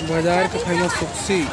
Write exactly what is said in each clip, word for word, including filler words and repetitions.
बाजार के फेमस सुक्सी।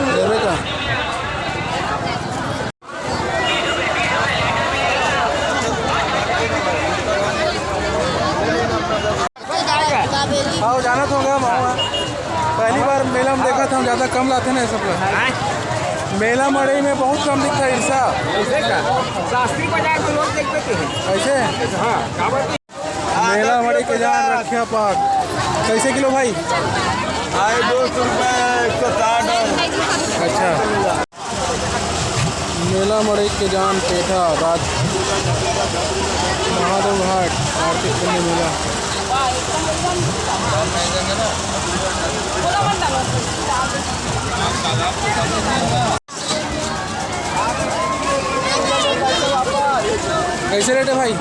लेबे का? हाँ, जानत होगा मामा। पहली बार मेला में देखा था, ज्यादा कम लाते ना सब लोग। मेला मड़ई में बहुत कम दिखता है ईर्षा। ऐसे का? शास्त्री बाजार के लोग देख देते हैं। ऐसे? हाँ, काबर की मेला मड़ई के जान रखिया पाक कैसे किलो भाई? ढाई दो सौ रुपये, एक सौ साठ। अच्छा। मेला मड़ई के जान पेठा राज महादेव घाट आरती पुण्य मेला। कैसे रेट है भाई?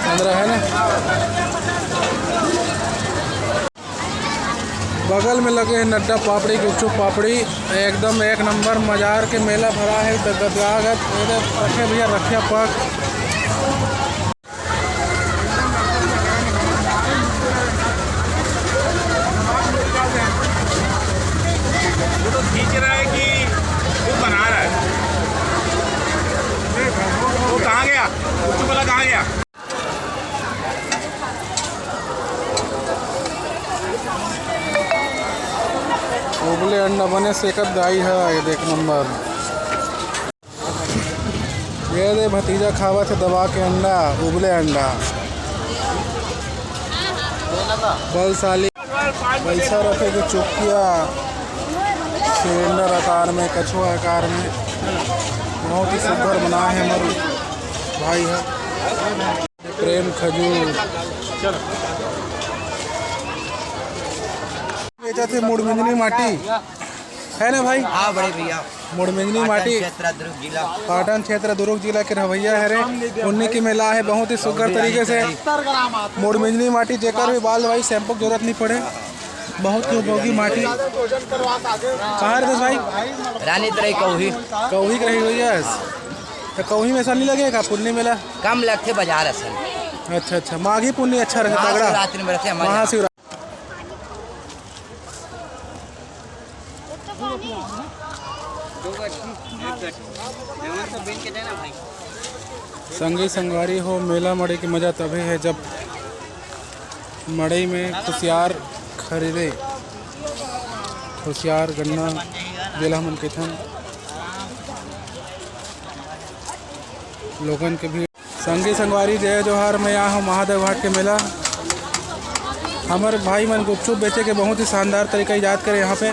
पंद्रह है ना। बगल में लगे है नड्डा पापड़ी, गुपचुप पापड़ी, एकदम एक नंबर। मजार के मेला भरा है, तो गदगदागद। ये देख, रखे भैया, रखिया पक। वो तो खींच रहा है कि वो बना रहा है। वो कहाँ गया? गुपचुप वाला कहाँ गया? उबले अंडा बने सेकत दाई है, ये देख नंबर। ये दे भतीजा खावत है दबा के अंडा, उबले अंडा। बलशाली पैसा रखे के चुकिया, सिलेंडर आकार में, कछुआ आकार में, बहुत ही सुंदर बनाए है हमर भाई है। प्रेम खजूर बेचत हे मुड़मिंजनी माटी, है ना भाई? हाँ बड़े भैया। मुड़मिंजनी पाटन माटी, क्षेत्र दुर्ग जिला। पाटन क्षेत्र दुर्ग जिला के रहवैया है रे। पुन्नी के मेला है, बहुत ही सुघर तरीके से। मुड़मिंजनी माटी, जेकर भी बाल भाई शैम्पू के जरूरत नहीं पड़े, बहुत ही उपयोगी माटी। कहाँ रहते भाई? रानी तरई कौही। कौही के रही हुई है। तो कौही में ऐसा नहीं लगेगा पुन्नी मेला? कम लगथे बाजार असन। अच्छा अच्छा, माघी पुन्नी अच्छा रहता, तगड़ा। महाशिवरात्रि में रहथे हमर यहाँ। महाशिवरात्रि। संगी संगवारी हो, मेला मड़ई के मजा तभे है जब मड़ई में कुसियार खरीदे, कुसियार गन्ना जेला हमन कहिथन, लोगन के भीड़। संगी संगवारी जय जोहार, मैं आए हूँ महादेव घाट के मेला। हमर भाई मन गुपचुप बेचे के बहुत ही शानदार तरीका इजाद करे यहाँ पे।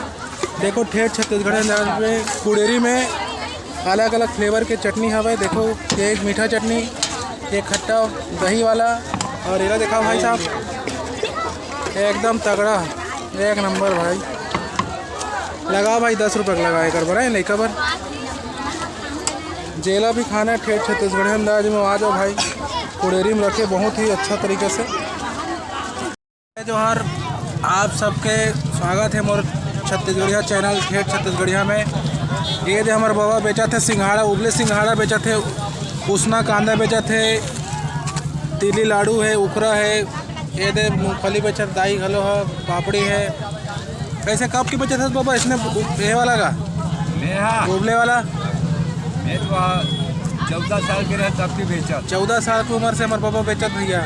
देखो ठेठ छत्तीसगढ़ी अंदाज में कुड़ेरी में अलग अलग फ्लेवर के चटनी हवे। देखो एक मीठा चटनी, एक खट्टा दही वाला, और एला देखा भाई साहब एकदम तगड़ा, एक नंबर भाई। लगा भाई, दस रुपये के लगा एकर बर, लइका बर। जेला भी खाना है ठेठ छत्तीसगढ़ी अंदाज में, आ जाओ भाई। कुड़ेरी में रखे बहुत ही अच्छा तरीके से। जोहार, आप सबके स्वागत है मोर छत्तीसगढ़िया चैनल ठेठ छत्तीसगढ़िया में। ये दे हमर बाबा बेचत हे सिंघाड़ा, उबले सिंघाड़ा बेचत हे, उसना कांदा बेचत हे, तिली लाडू है, उखरा है, ये दे मूंगफली बेचत दाई घलो है, पापड़ी है। कैसे कब के बेचत हस बाबा इसने उ-, ये वाला का? मेहा। उबले वाला? मैं तो आ, चौदह साल के रहे तब की बेचत। चौदह साल की उम्र से हमारे बाबा बेचत भैया।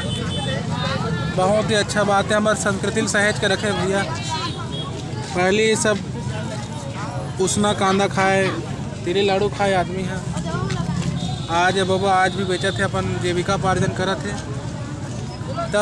बहुत ही अच्छा बात है, हमारे संस्कृति ल सहेज के रखे भैया। पहले ये सब उसना कांदा खाए, तिली लाडू खाए आदमी है। आज ये बबा आज भी बेचत हे, अपन जीविका पार्जन करत हे।